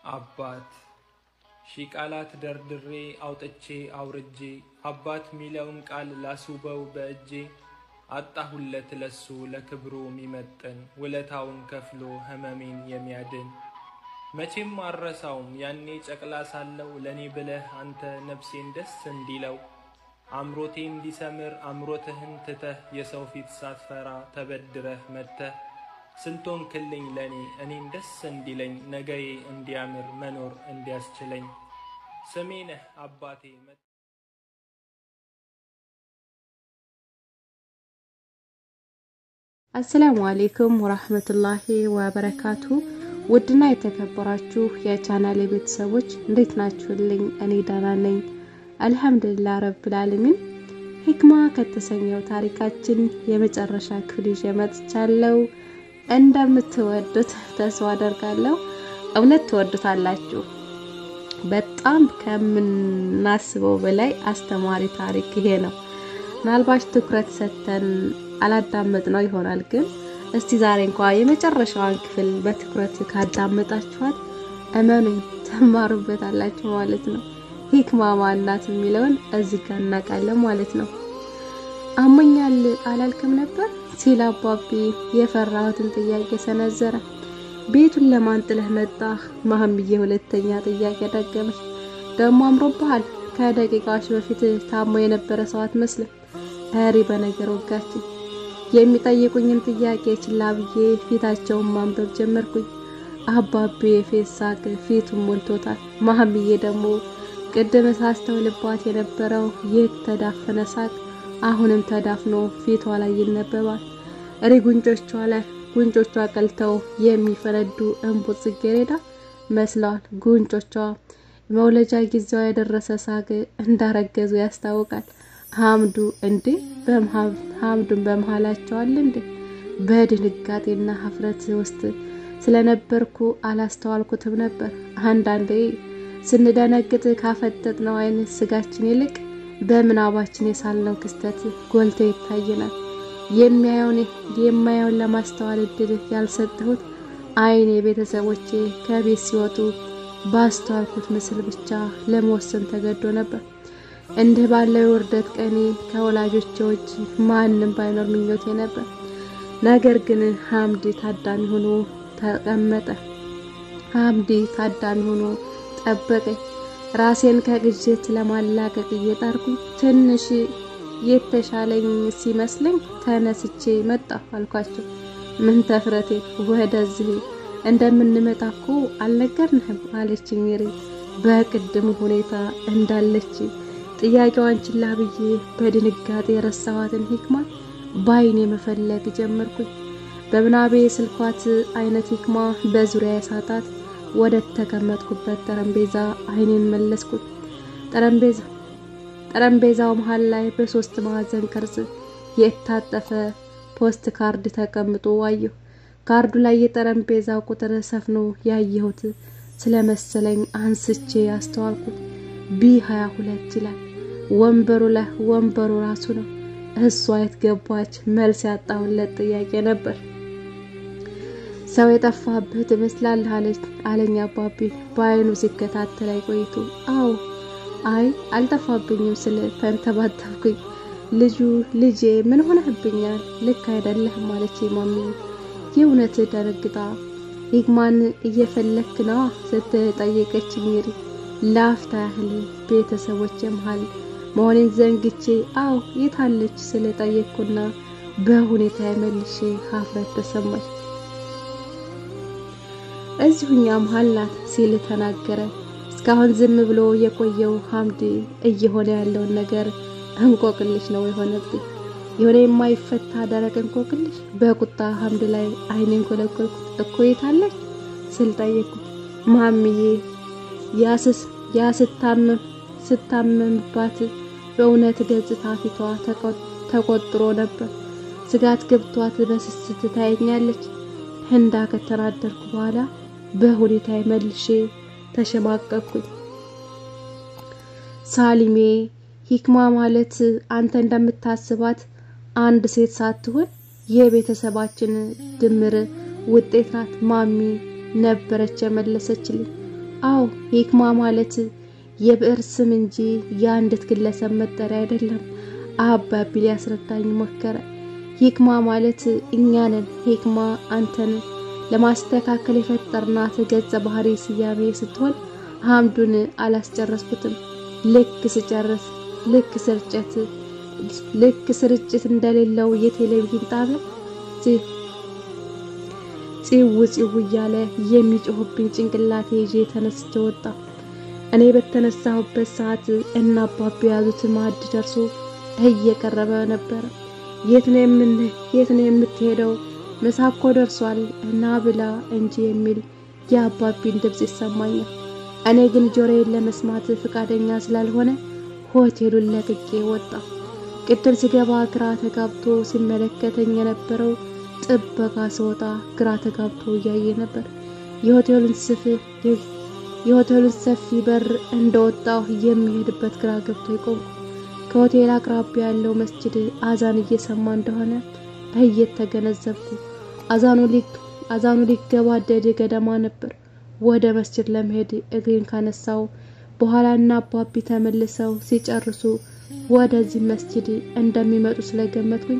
አባት ሺ ቃላት ደርድሬ አውጥቼ አውርጄ አባት ሚለውን ቃል ላስውበው በእጄ አጣሁለት ለሱ ለክብሩ ሚመጥን ውለታውን ከፍሎ ህመሜን የሚያድን። መቼም አልረሳውም ያኔ ጨቅላ ሳለው ለኔ ብለህ አንተ ነፍሴን ደስ እንዲለው አምሮቴ እንዲሰምር አምሮትህን ትተህ የሰው ፊት ሳትፈራ ተበድረህ መጥተህ ስንቶን ክልኝ ለኔ እኔን ደስ እንዲለኝ ነገዬ እንዲያምር መኖር እንዲያስችለኝ ስሜ ነህ አባቴ። አሰላሙ አሌይኩም ወራህመቱላሂ ወበረካቱ። ውድና የተከበራችሁ የቻናሌ ቤተሰቦች እንዴት ናችሁልኝ? እኔ ደህና ነኝ፣ አልሐምዱሊላህ ረብል ዓለሚን። ሂክማ ከተሰኘው ታሪካችን የመጨረሻ ክፍል ይዤ መጥቻለሁ። እንደምትወዱት ተስፋ አደርጋለሁ። እውነት ትወዱታላችሁ። በጣም ከምናስበው በላይ አስተማሪ ታሪክ ይሄ ነው። ምናልባት ትኩረት ሰጥተን አላዳመጥ ነው ይሆናል፣ ግን እስቲ ዛሬ እንኳ የመጨረሻዋን ክፍል በትኩረት ካዳመጣችኋት እመኑኝ ትማሩበታላችሁ ማለት ነው። ሂክማ ማናት የሚለውን እዚህ ጋር እናውቃለን ማለት ነው። አሞኛል አላልክም ነበር ሲል አባቢ የፈራሁትን ጥያቄ ሰነዘረ። ቤቱን ለማን ጥለህ መጣህ? ማህምዬ ሁለተኛ ጥያቄ ደገመች። ደግሞ አምሮብሃል፣ ከደቂቃዎች በፊት ታሞ የነበረ ሰው አትመስልም። እሪ በነገር ወጋችኝ። የሚጠይቁኝን ጥያቄ ችላ ብዬ ፊታቸውን ማንበብ ጀመርኩኝ። አባቤ የፌዝ ሳቅ ፊቱን ሞልቶታል። ማህምዬ ደግሞ ቅድም ሳስተውልባት የነበረው የተዳፈነ ሳቅ አሁንም ተዳፍኖ ፊቷ ላይ ይነበባል። እሪ ጉንጮቿ ላይ ጉንጮቿ ቀልተው የሚፈነዱ እንቡጥ ጽጌረዳ መስለዋል። ጉንጮቿ መውለጃ ጊዜዋ የደረሰ ሳቅ እንዳረገዙ ያስታውቃል። ሀምዱ እንዴ ሀምዱን በመሀላቸው አለ እንዴ? በድንጋጤና ሀፍረት ውስጥ ስለነበርኩ አላስተዋልኩትም ነበር። አንዳንዴ ስንደነግጥ ካፈጠጥነው አይን ስጋችን ይልቅ በምናባችን የሳልነው ክስተት ጎልቶ ይታየናል። የማየውን ለማስተዋል እድል ያልሰጠሁት አይኔ ቤተሰቦቼ ከቤት ሲወጡ ባስተዋልኩት ምስል ብቻ ለመወሰን ተገዶ ነበር። እንዲህ ባለው የውርደት ቀኔ ከወላጆቼ ውጭ ማንም ባይኖር ምኞቴ ነበር። ነገር ግን ሀምዲ ታዳሚ ሆኖ ተቀመጠ። ሀምዲ ታዳሚ ሆኖ ጠበቀኝ። ራሴን ከቅዠት ለማላቀቅ እየጣርኩ ትንሽ የተሻለኝ ሲመስለኝ ተነስቼ መጣሁ አልኳቸው። ምን ተፍረቴ ወደዚህ እንደምንመጣ እኮ አልነገርንህም አለችኝ። ሪ በቅድሙ ሁኔታ እንዳለች ጥያቄዋን ችላ ብዬ በድንጋጤ የረሳኋትን ሂክማ ባይኔ መፈለግ ጀመርኩኝ። በምናቤ ስልኳት አይነት ሂክማ በዙሪያ የሳጣት ወደ ተቀመጥኩበት ጠረጴዛ አይኔን መለስኩት። ጠረጴዛው መሃል ላይ በሶስት ማዕዘን ቅርጽ የታጠፈ ፖስት ካርድ ተቀምጦ አየሁ። ካርዱ ላይ የጠረጴዛው ቁጥር ሰፍኖ ያየሁት ስለመሰለኝ አንስቼ ያስተዋልኩት። B 22 ይላል። ወንበሩ ላይ ወንበሩ ራሱ ነው። እሷ የት ገባች? መልስ ያጣሁለት ጥያቄ ነበር። ሰው የጠፋብህ ትመስላለህ አለኝ አባቢ በአይኑ ሲከታተለኝ ቆይቶ። አዎ፣ አይ አልጠፋብኝም ስል ተንተባተብኩኝ። ልጁ ልጄ ምን ሆነህብኛል? ልክ አይደለህም አለች ማሚ የእውነት ደነግጣ። ሂክማን እየፈለክ ነዋ ስትል ጠየቀችኝ። ሪ ላፍታ ያህል ቤተሰቦቼ መሀል መሆኔን ዘንግቼ አዎ የታለች ስል ጠየቅኩና በሁኔታ መልሼ ሀፍረት ተሰማኝ። እዚሁ እኛ መሀል ናት ሲል ተናገረ። እስካሁን ዝም ብሎ የቆየው ሀምዲ እየሆነ ያለውን ነገር እንቆቅልሽ ነው የሆነብኝ። የሆነ የማይፈታ ደረቅ እንቆቅልሽ። በቁጣ ሀምድ ላይ አይኔን ኮለኮልኩት። እኮ የታለች ስል ጠየቅኩት። ማሚዬ ያ ስታመምባት በእውነት ገጽታ ፊቷ ተቆጥሮ ነበር። ስጋት ገብቷት በስስት ታየኛለች። ህንዳ ከተናደርኩ በኋላ በሁኔታ መልሼ ተሸማቀቅኩኝ። ሳሊሜ ሂክማ ማለት አንተ እንደምታስባት አንድ ሴት ሳትሆን የቤተሰባችን ድምር ውጤት ናት ማሚ ነበረች የመለሰችልኝ። አዎ ሂክማ ማለት የብዕር ስም እንጂ የአንዲት ግለሰብ መጠሪያ አይደለም። አባቢ ሊያስረዳኝ ሞከረ። ሂክማ ማለት እኛ ነን። ሂክማ አንተን ለማስተካከል የፈጠርናት ገጸ ባህሪ ስያሜ ስትሆን ሐምዱን አላስጨረስኩትም። ልክ ስጨርስ ልክ ስርጭት እንደሌለው የቴሌቪዥን ጣቢያ ጽው ጽው እያለ የሚጮህብኝ ጭንቅላቴ ይዤ ተነስቼ ወጣሁ። እኔ በተነሳሁበት ሰዓት እና አባቢ የያዙት ማዕድ ደርሶ እየቀረበ ነበረ። የት ነው የምትሄደው? ምሳ እኮ ደርሷል እና ብላ እንጂ የሚል የአባቢን ድምጽ ይሰማኛል። እኔ ግን ጆሮዬን ለመስማት ፈቃደኛ ስላልሆነ ሆቴሉን ለቅቄ ወጣሁ። ቅድም ስገባ ግራ ተጋብቶ ሲመለከተኝ የነበረው ጥበቃ ስወጣ ግራ ተጋብቶ እያየ ነበር። የሆቴሉን ሰፊ በር እንደወጣሁ የሚሄድበት ግራ ገብቶ ቆምኩ። ከሆቴል አቅራቢያ ያለው መስጂድ አዛን እየሰማ እንደሆነ እየተገነዘብኩ አዛኑ ሊገባደድ ገደማ ነበር። ወደ መስጂድ ለመሄድ እግሬን ካነሳው በኋላ እና አባቢ ተመልሰው ሲጨርሱ ወደዚህ መስጂድ እንደሚመጡ ስለገመትኩኝ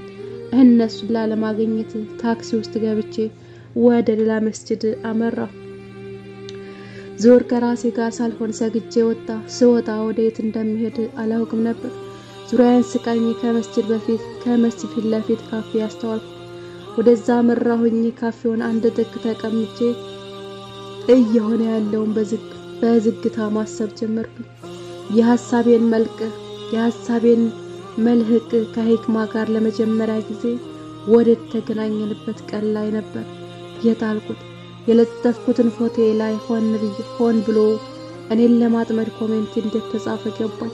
እነሱን ላለማግኘት ታክሲ ውስጥ ገብቼ ወደ ሌላ መስጂድ አመራሁ። ዞር ከራሴ ጋር ሳልሆን ሰግጄ ወጣ። ስወጣ ወደ የት እንደሚሄድ አላውቅም ነበር። ዙሪያዬን ስቃኝ ከመስጂድ ፊት ለፊት ካፌ አስተዋልኩ። ወደዛ መራሁኝ። ካፌውን አንድ ጥግ ተቀምጬ እየሆነ ያለውን በዝግታ ማሰብ ጀመርኩኝ። የሀሳቤን መልህቅ ከሂክማ ጋር ለመጀመሪያ ጊዜ ወደ ተገናኘንበት ቀን ላይ ነበር የጣልኩት። የለጠፍኩትን ፎቶ ላይ ሆን ብሎ እኔን ለማጥመድ comment እንደተጻፈ ገባኝ።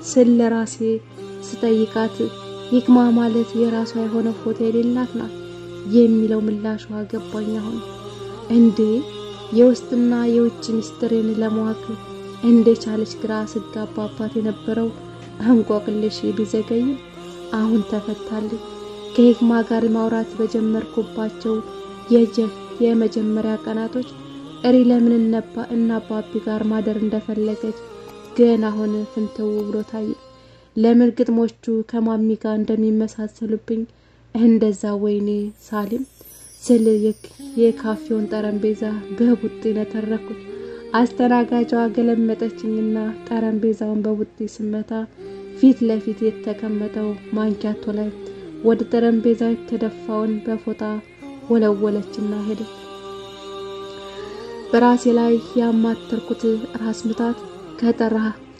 ስለራሴ ስጠይቃት ሂክማ ማለት የራሷ የሆነ ፎቶ የሌላት ናት የሚለው ምላሿ ገባኝ። አሁን እንዴ የውስጥና የውጭ ሚስጥሬን ለማወቅ እንደቻለች ግራ ስጋባባት የነበረው እንቆቅልሽ ቢዘገይም አሁን ተፈታልኝ። ከሂክማ ጋር ማውራት በጀመርኩባቸው የመጀመሪያ ቀናቶች እሪ ለምን እና አባቢ ጋር ማደር እንደፈለገች ገና አሁን ፍንትው ብሎ ታየ። ለምን ግጥሞቹ ከማሚ ጋር እንደሚመሳሰሉብኝ እንደዛ ወይኔ ሳሊም ስል የካፌውን ጠረጴዛ በቡጢ ነተረኩት። አስተናጋጇ ገለመጠችኝና ጠረጴዛውን በቡጢ ስመታ ፊት ለፊት የተቀመጠው ማንኪያቶ ላይ ወደ ጠረጴዛው የተደፋውን በፎጣ ወለወለችና ሄደች። በራሴ ላይ ያማተርኩት ራስ ምታት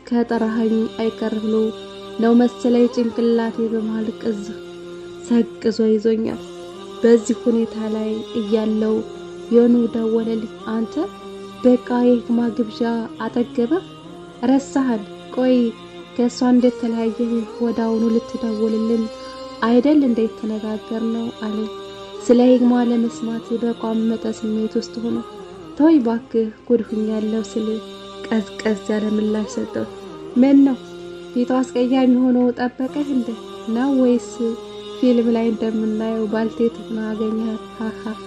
ከጠራኸኝ አይቀር ብሎ ነው መሰለኝ ጭንቅላቴ በመሃል ቅዝ ሰቅዞ ይዞኛል። በዚህ ሁኔታ ላይ እያለው የኑ ደወለልኝ። አንተ በቃ የሂክማ ግብዣ አጠገበህ ረሳህን? ቆይ ከእሷ እንዴት ተለያየህ? ወዳውኑ ልትደውልልን አይደል እንዴት ተነጋገር ነው አለኝ። ስለ ሂክማ ለመስማት በቋመጠ ስሜት ውስጥ ሆኖ ተወይ ባክህ ጉድ ሁኛለሁ ስል ቀዝቀዝ ያለ ምላሽ ሰጠው። ምን ነው ፊቷ አስቀያሚ ሆኖ ጠበቀህ እንደ ነው ወይስ ፊልም ላይ እንደምናየው ባልቴት ሆና አገኘሃት? ሃሃሃ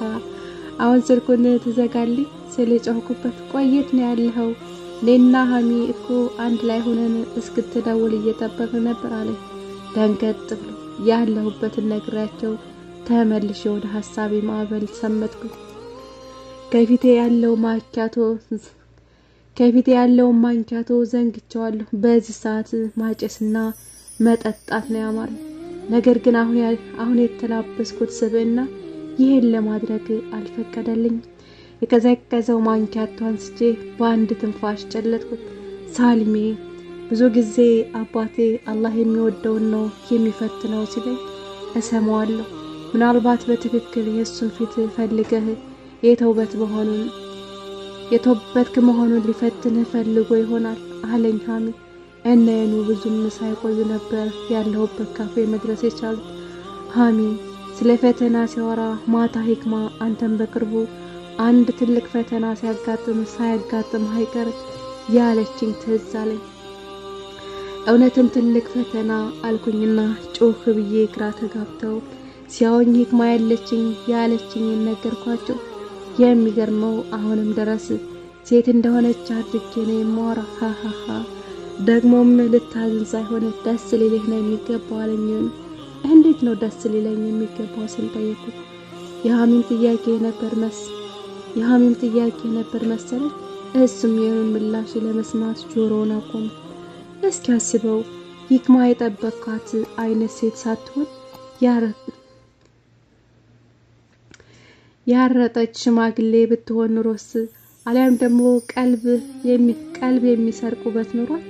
አሁን ስልኩን ትዘጋልኝ ስል ጮህኩበት። ቆየት ነው ያለኸው? እኔና ሀሚ እኮ አንድ ላይ ሆነን እስክትደውል እየጠበቅን ነበር አለኝ። ደንገጥ ብሎ ያለሁበትን ነግሬያቸው ተመልሼ ወደ ሀሳቤ ማዕበል ሰመጥኩኝ። ከፊቴ ያለው ማንኪያቶ ዘንግቼዋለሁ። በዚህ ሰዓት ማጨስና መጠጣት ነው ያማረኝ። ነገር ግን አሁን የተላበስኩት ስብዕና ይህን ለማድረግ አልፈቀደልኝም። የቀዘቀዘው ማንኪያቶ አንስቼ በአንድ ትንፋሽ ጨለጥኩት። ሳልሜ ብዙ ጊዜ አባቴ አላህ የሚወደውን ነው የሚፈትነው ሲለኝ እሰማዋለሁ። ምናልባት በትክክል የእሱን ፊት ፈልገህ የተውበትክ መሆኑን ሊፈትንህ ፈልጎ ይሆናል አለኝ ሀሚ። እነ የኑ ብዙም ሳይቆዩ ነበር ያለሁበት ካፌ መድረስ የቻሉት። ሀሚ ስለ ፈተና ሲያወራ ማታ ሂክማ አንተን በቅርቡ አንድ ትልቅ ፈተና ሳያጋጥም አይቀር ያለችኝ ትዝ አለኝ። እውነትም ትልቅ ፈተና አልኩኝና ጮህ ብዬ ግራ ተጋብተው ሲያወኝ ሂክማ ያለችኝ ነገርኳቸው። የሚገርመው አሁንም ድረስ ሴት እንደሆነች አድርጌ ነው የማወራ። ሃሃሃ ደግሞም ልታዝን ሳይሆን ደስ ሊልህ ነው የሚገባው አለኝ። እንዴት ነው ደስ ሊለኝ የሚገባው ስል ጠየኩት። የሐሚም ጥያቄ ነበር መሰለኝ። እሱም የኑን ምላሽ ለመስማት ጆሮውን አቆመ። እስኪ አስበው ሂክማ የጠበካት አይነት ሴት ሳትሆን ያረጠች ሽማግሌ ብትሆን ኑሮስ፣ አሊያም ደግሞ ቀልብ የሚሰርቅ ውበት ኑሯት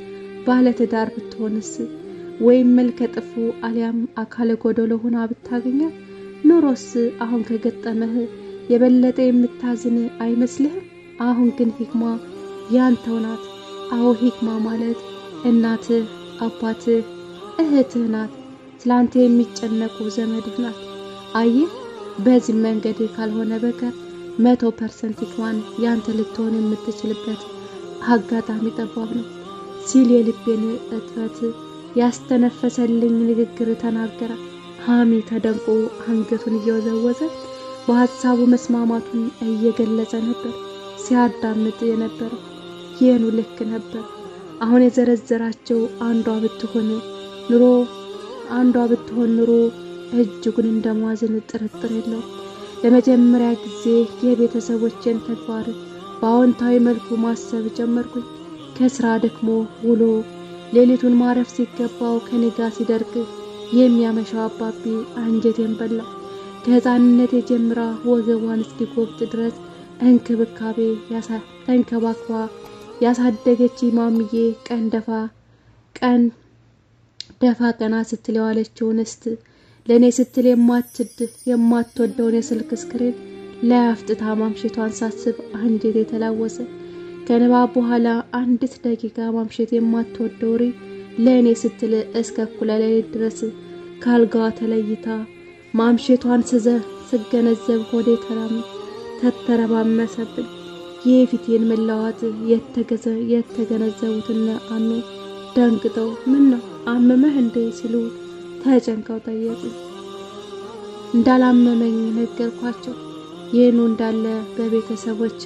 ባለትዳር ብትሆንስ፣ ወይም መልከ ጥፉ አሊያም አካለ ጎደሎ ሆና ብታገኛት ኑሮስ አሁን ከገጠመህ የበለጠ የምታዝን አይመስልህም? አሁን ግን ሂክማ ያንተው ናት። አዎ ሂክማ ማለት እናትህ፣ አባትህ፣ እህትህ ናት። ስላንተ የሚጨነቁ ዘመድህ ናት። አየህ፣ በዚህ መንገድ ካልሆነ በቀር 100% ሂክማን ያንተ ልትሆን የምትችልበት አጋጣሚ ጠባብ ነው ሲል የልቤን እጥበት ያስተነፈሰልኝ ንግግር ተናገረ። ሀሚ ተደንቆ አንገቱን እየወዘወዘ በሀሳቡ መስማማቱን እየገለጸ ነበር ሲያዳምጥ የነበረው። ይህኑ ልክ ነበር። አሁን የዘረዘራቸው አንዷ ብትሆን ኑሮ እጅጉን እንደማዝን ጥርጥር የለውም። ለመጀመሪያ ጊዜ የቤተሰቦችን ተግባር በአዎንታዊ መልኩ ማሰብ ጀመርኩኝ። ከስራ ደክሞ ውሎ ሌሊቱን ማረፍ ሲገባው ከኔ ጋር ሲደርቅ የሚያመሻው አባቢ አንጀቴን በላ። ከህፃንነት የጀምራ ወገቧን እስኪጎብጥ ድረስ እንክብካቤ ተንከባክባ ያሳደገች ማምዬ ቀን ደፋ ቀና ስትል የዋለችውን እስት ለእኔ ስትል የማትወደውን የስልክ screen ላይ አፍጥታ ማምሸቷን ሳስብ አንጀቴ የተላወሰ። ከንባብ በኋላ አንዲት ደቂቃ ማምሸት የማትወደው ሪ ለእኔ ስትል እስከ እኩለ ሌሊት ድረስ ካልጋዋ ተለይታ ማምሸቷን ስገነዘብ ሆዴ ተተረማመሰብኝ። የፊቴን መለዋወጥ የተገነዘቡትና አሜ ደንግጠው ምን ነው አመመህ እንዴ ሲሉ ተጨንቀው ጠየቁኝ። እንዳላመመኝ ነገርኳቸው። ይህኑ እንዳለ በቤተሰቦች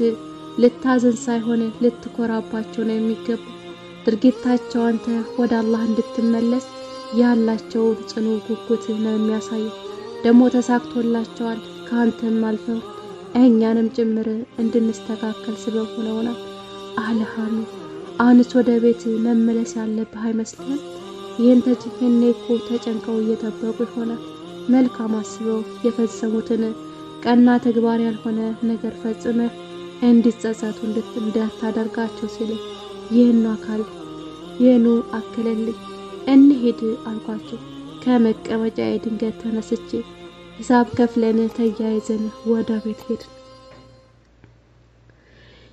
ልታዘን ሳይሆን ልትኮራባቸው ነው የሚገባው። ድርጊታቸው አንተ ወደ አላህ እንድትመለስ ያላቸውን ጽኑ ጉጉት ነው የሚያሳየው። ደግሞ ተሳክቶላቸዋል። ከአንተም አልፈው እኛንም ጭምር እንድንስተካከል ስበብ ሆነውናል አለ ሀሚ። አሁንስ ወደ ቤት መመለስ ያለብህ አይመስልህም? ይህን ተጭኔ እኮ ተጨንቀው እየጠበቁ ይሆናል። መልካም አስበው የፈጸሙትን ቀና ተግባር ያልሆነ ነገር ፈጽመህ እንዲጸጸቱ እንዳታደርጋቸው ሲል ይህኑ አከለልኝ። እንሂድ አልኳቸው። ከመቀመጫዬ ድንገት ተነስቼ ሂሳብ ከፍለን ተያይዘን ወደ ቤት ሄድን።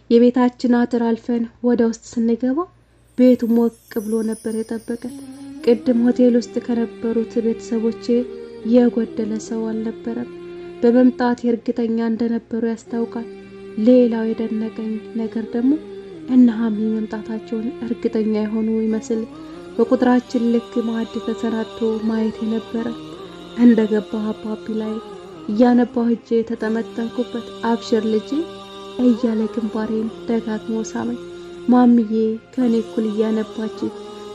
የቤታችን አጥር አልፈን ወደ ውስጥ ስንገባ ቤቱ ሞቅ ብሎ ነበር የጠበቀን። ቅድም ሆቴል ውስጥ ከነበሩት ቤተሰቦቼ የጎደለ ሰው አልነበረም። በመምጣት እርግጠኛ እንደነበሩ ያስታውቃል። ሌላው የደነቀኝ ነገር ደግሞ እነ ሀሚ መምጣታቸውን እርግጠኛ የሆኑ ይመስል በቁጥራችን ልክ ማዕድ ተሰናድቶ ማየት የነበረ። እንደገባሁ አባቢ ላይ እያነባሁ እጄ ተጠመጠምኩበት። አብሽር ልጄ እያለ ግንባሬን ደጋግሞ ሳመኝ። ማምዬ ከኔ እኩል እያነባች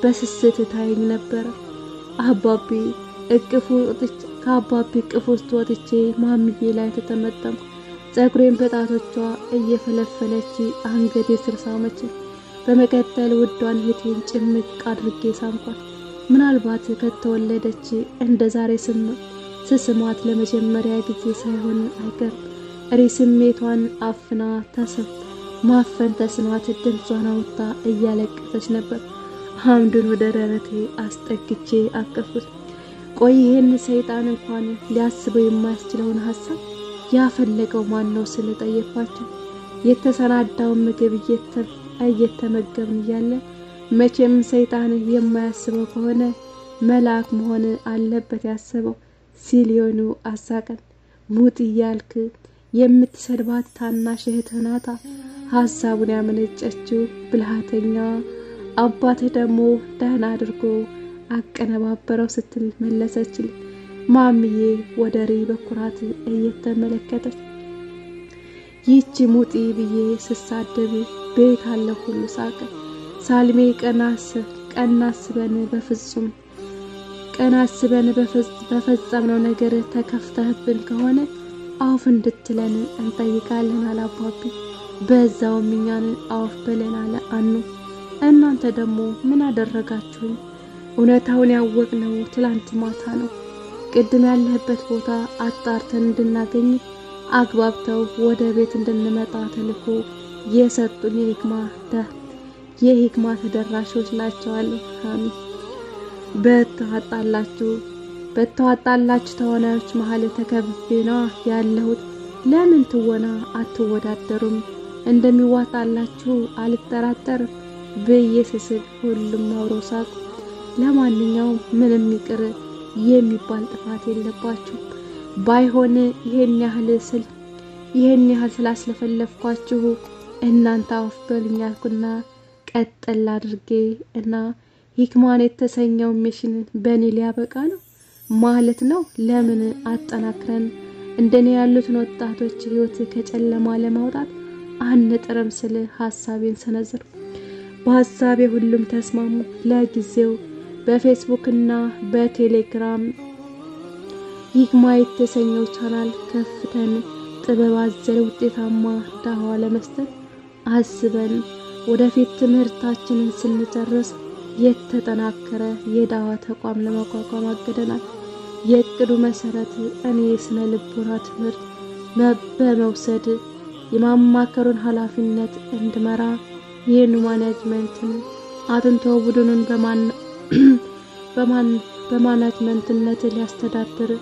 በስስት ታየኝ ነበረ። አባቢ እቅፉ ከአባቢ እቅፍ ውስጥ ወጥቼ ማምዬ ላይ ተጠመጠምኩ። ጸጉሬን በጣቶቿ እየፈለፈለች አንገቴ ስር ሳመች። በመቀጠል ውዷን እህቴን ጭምቅ አድርጌ ሳምኳት። ምናልባት ከተወለደች እንደ ዛሬ ስስማት ለመጀመሪያ ጊዜ ሳይሆን አይቀርም። እሬ ስሜቷን አፍና ማፈን ተስኗት ድምጿን አውጥታ እያለቀሰች ነበር። ሐምዱን ወደ ደረቴ አስጠግቼ አቀፍኩት። ቆይ ይህን ሰይጣን እንኳን ሊያስበው የማያስችለውን ሀሳብ ያፈለገው ማን ነው ስል ጠየኳቸው። የተሰናዳውን ምግብ እየተመገብን እያለ መቼም ሰይጣን የማያስበው ከሆነ መልአክ መሆን አለበት ያሰበው ሲል የሆኑ አሳቀን። ሙጥ እያልክ የምትሰድባት ታናሽ እህትህ ናታ ሀሳቡን ያመነጨችው ብልሃተኛ አባትህ ደግሞ ደህና አድርጎ አቀነባበረው ስትል መለሰችልኝ። ማምዬ ወደ ሪ በኩራት እየተመለከተች ይህቺ ሙጢ ብዬ ስሳደብ ቤት አለ ሁሉ ሳቀ። ሳልሜ ቀናስበን በፍጹም ቀናስበን በፈጸምነው ነገር ተከፍተህብን ከሆነ አውፍ እንድትለን እንጠይቃለን አለ አባቢ። በዛውም እኛን አውፍ በለን አለ አኑ። እናንተ ደግሞ ምን አደረጋችሁኝ? እውነታውን ያወቅነው ትላንት ማታ ነው። ቅድም ያለህበት ቦታ አጣርተን እንድናገኝ አግባብተው ወደ ቤት እንድንመጣ ተልኮ የሰጡን የሂክማ ተደራሾች ናቸዋለሁ። አሚ በተዋጣላችሁ ተዋናዮች መሀል ተከብቤ ነዋ ያለሁት። ለምን ትወና አትወዳደሩም? እንደሚዋጣላችሁ አልጠራጠርም ብዬ ስስቅ ሁሉም አብረው ሳቁ። ለማንኛውም ምንም ይቅር የሚባል ጥፋት የለባችሁ። ባይሆን ይሄን ያህል ስላስለፈለፍኳችሁ እናንተ አውፍ በሉኝ አልኩና ቀጠል አድርጌ እና ሂክማን የተሰኘው mission በእኔ ሊያበቃ ነው ማለት ነው። ለምን አጠናክረን እንደኔ ያሉትን ወጣቶች ህይወት ከጨለማ ለማውጣት አንጥርም ስል ሀሳቤን ሰነዘርኩ። በሀሳቤ ሁሉም ተስማሙ። ለጊዜው በፌስቡክ እና በቴሌግራም ሂክማ የተሰኘው ቻናል ከፍተን ጥበብ አዘል ውጤታማ ዳዋ ለመስጠት አስበን ወደፊት ትምህርታችንን ስንጨርስ የተጠናከረ የዳዋ ተቋም ለማቋቋም አቅደናል። የእቅዱ መሰረት እኔ የስነ ልቦና ትምህርት በመውሰድ የማማከሩን ኃላፊነት እንድመራ ይህን management ን አጥንቶ ቡድኑን በማናጅመንትነት ሊያስተዳድር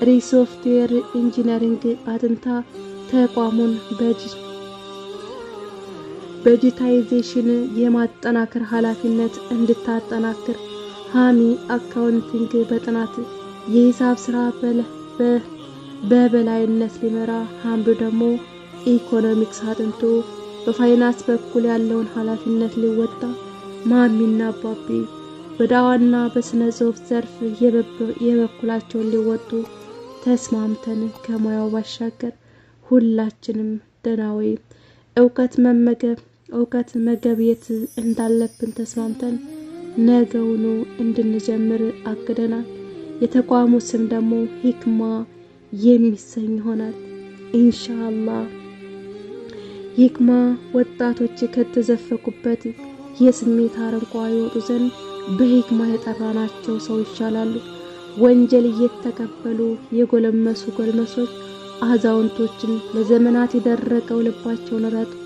ሪ software engineering አጥንታ ተቋሙን በ digitization የማጠናከር ኃላፊነት እንድታጠናክር ሃሚ accounting በጥናት የሂሳብ ስራ በበላይነት ሊመራ ሀምዱ ደግሞ ኢኮኖሚክስ አጥንቶ በፋይናንስ በኩል ያለውን ኃላፊነት ሊወጣ ማሚና አባቢ በዳዋና በስነ ጽሁፍ ዘርፍ የበኩላቸውን ሊወጡ ተስማምተን ከሙያው ባሻገር ሁላችንም ደናዊ እውቀት መገብየት እንዳለብን ተስማምተን ነገውኑ እንድንጀምር አቅደናል። የተቋሙ ስም ደግሞ ሂክማ የሚሰኝ ይሆናል ኢንሻአላህ። ሂክማ ወጣቶች ከተዘፈቁበት የስሜት አረንቋ ይወጡ ዘንድ በሂክማ የጠራናቸው ሰው ይሻላሉ። ወንጀል እየተቀበሉ የጎለመሱ ጎልመሶች አዛውንቶችን ለዘመናት የደረቀው ልባቸውን ረጥቦ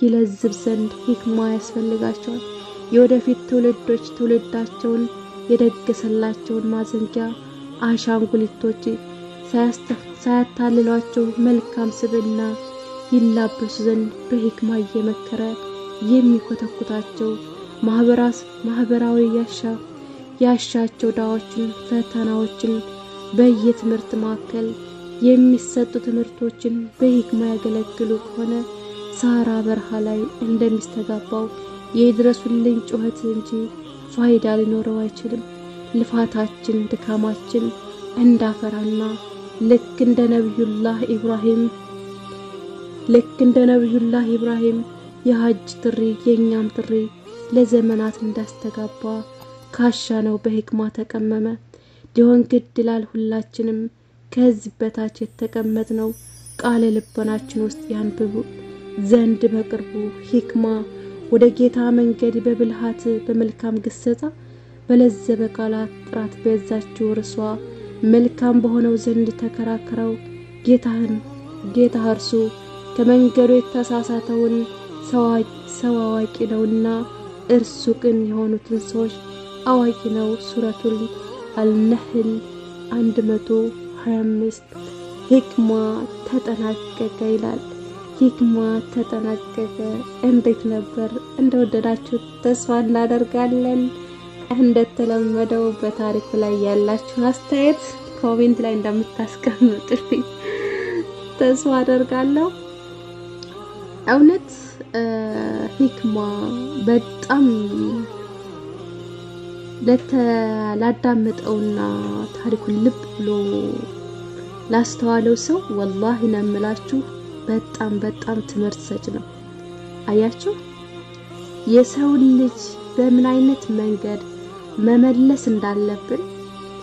ይለዝብ ዘንድ ሂክማ ያስፈልጋቸዋል። የወደፊት ትውልዶች ትውልዳቸውን የደገሰላቸውን ማዘንጊያ አሻንጉሊቶች ሳያታልሏቸው መልካም ስብዕና ይላበሱ ዘንድ በሂክማ እየመከረ የሚኮተኩታቸው ማህበራዊ ያሻቸው ዳዋዎችን፣ ፈተናዎችን በየትምህርት ማዕከል የሚሰጡ ትምህርቶችን በሂክማ ያገለግሉ ከሆነ ሳራ በረሃ ላይ እንደሚስተጋባው የድረሱልኝ ጩኸት እንጂ ፋይዳ ሊኖረው አይችልም። ልፋታችን ድካማችን እንዳፈራና ልክ እንደ ነብዩላህ ኢብራሂም የሀጅ ጥሪ የኛም ጥሪ ለዘመናት እንዳስተጋባ ካሻ ነው በሂክማ ተቀመመ ሊሆን ግድ ይላል። ሁላችንም ከዚህ በታች የተቀመጥነው ቃለ ልቦናችን ውስጥ ያንብቡ ዘንድ በቅርቡ ሂክማ ወደ ጌታ መንገድ በብልሃት በመልካም ግሰጻ በለዘበ ቃላት ጥራት በዛችው እርሷ መልካም በሆነው ዘንድ ተከራከረው። ጌታ እርሱ ከመንገዱ የተሳሳተውን ሰው አዋቂ ነውና እርሱ ቅን የሆኑትን ሰዎች አዋቂ ነው። ሱረቱል አልነህል 125 ሂክማ ተጠናቀቀ ይላል። ሂክማ ተጠናቀቀ። እንዴት ነበር? እንደወደዳችሁ ተስፋ እናደርጋለን። እንደተለመደው በታሪኩ ላይ ያላችሁን አስተያየት comment ላይ እንደምታስቀምጡልኝ ተስፋ አደርጋለሁ። እውነት ሂክማ በጣም ላዳመጠውና ታሪኩን ልብ ብሎ ላስተዋለው ሰው ወላሂ ነው የምላችሁ በጣም በጣም ትምህርት ሰጭ ነው። አያችሁ የሰው ልጅ በምን አይነት መንገድ መመለስ እንዳለብን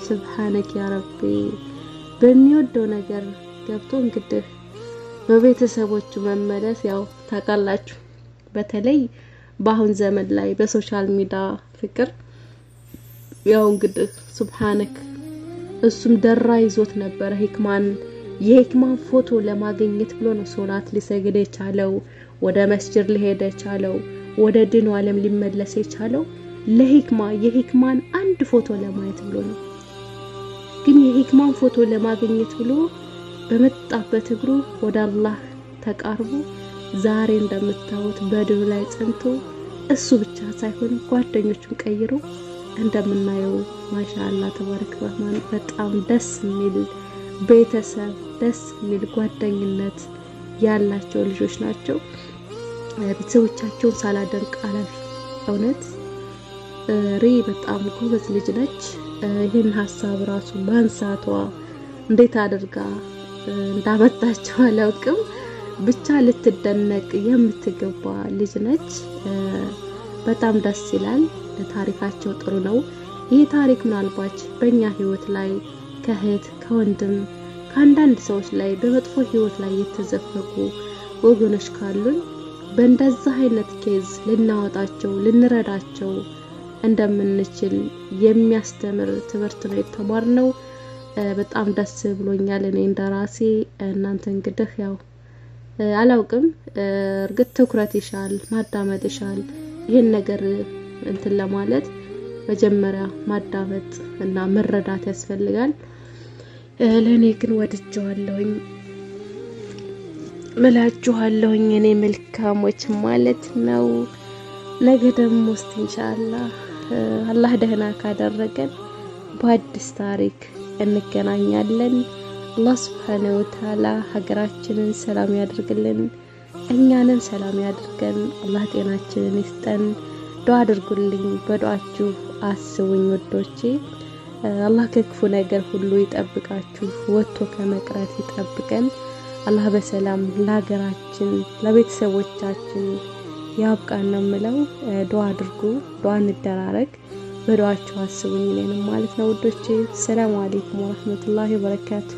ሱብሃነክ ያ ረቢ። በሚወደው ነገር ገብቶ እንግዲህ በቤተሰቦቹ መመለስ ያው ታውቃላችሁ፣ በተለይ በአሁን ዘመን ላይ በ social media ፍቅር ያው እንግዲህ ሱብሃነክ እሱም ደራ ይዞት ነበረ። ሂክማን የሂክማን ፎቶ ለማግኘት ብሎ ነው ሶላት ሊሰግድ የቻለው፣ ወደ መስጂድ ሊሄድ የቻለው፣ ወደ ድኑ ዓለም ሊመለስ የቻለው ለሂክማ የሂክማን አንድ ፎቶ ለማየት ብሎ ነው። ግን የሂክማን ፎቶ ለማግኘት ብሎ በመጣበት እግሩ ወደ አላህ ተቃርቦ ዛሬ እንደምታዩት በድኑ ላይ ጸንቶ እሱ ብቻ ሳይሆን ጓደኞቹን ቀይሮ እንደምናየው ማሻአላ ተባረክ ረህማን። በጣም ደስ የሚል ቤተሰብ፣ ደስ የሚል ጓደኝነት ያላቸው ልጆች ናቸው። ቤተሰቦቻቸውን ሳላደንቅ አላልፍም። እውነት ሪ በጣም ጎበዝ ልጅ ነች። ይህን ሀሳብ ራሱ ማንሳቷ እንዴት አድርጋ እንዳመጣቸው አላውቅም። ብቻ ልትደነቅ የምትገባ ልጅ ነች። በጣም ደስ ይላል። ታሪካቸው ጥሩ ነው። ይህ ታሪክ ምናልባት በእኛ ህይወት ላይ ከእህት ከወንድም ከአንዳንድ ሰዎች ላይ በመጥፎ ህይወት ላይ የተዘፈቁ ወገኖች ካሉን በእንደዚህ አይነት case ልናወጣቸው ልንረዳቸው እንደምንችል የሚያስተምር ትምህርት ነው የተማርነው። በጣም ደስ ብሎኛል እኔ እንደራሴ። እናንተ እንግዲህ ያው አላውቅም፣ እርግጥ ትኩረት ይሻል፣ ማዳመጥ ይሻል። ይህን ነገር እንትን ለማለት መጀመሪያ ማዳመጥ እና መረዳት ያስፈልጋል። ለእኔ ግን ወድጀዋለሁኝ እላችኋለሁኝ እኔ መልካሞች ማለት ነው። ነገ ደግሞ እስቲ ኢንሻአላህ አላህ ደህና ካደረገን በአዲስ ታሪክ እንገናኛለን። አላህ ሱብሓነሁ ወተዓላ ሀገራችንን ሰላም ያድርግልን፣ እኛንም ሰላም ያድርገን። አላህ ጤናችንን ይስጠን። ዱዓ አድርጉልኝ፣ በዱዓችሁ አስቡኝ ወዶቼ። አላህ ከክፉ ነገር ሁሉ ይጠብቃችሁ፣ ወጥቶ ከመቅረት ይጠብቀን። አላህ በሰላም ለሀገራችን ለቤተሰቦቻችን ያብቃን ነው የምለው። ዱዓ አድርጉ፣ ዱዓ እንደራረግ፣ በዱዓችሁ አስቡኝ እኔንም ማለት ነው ውዶቼ። ሰላም አለይኩም ወራህመቱላሂ ወበረካቱ።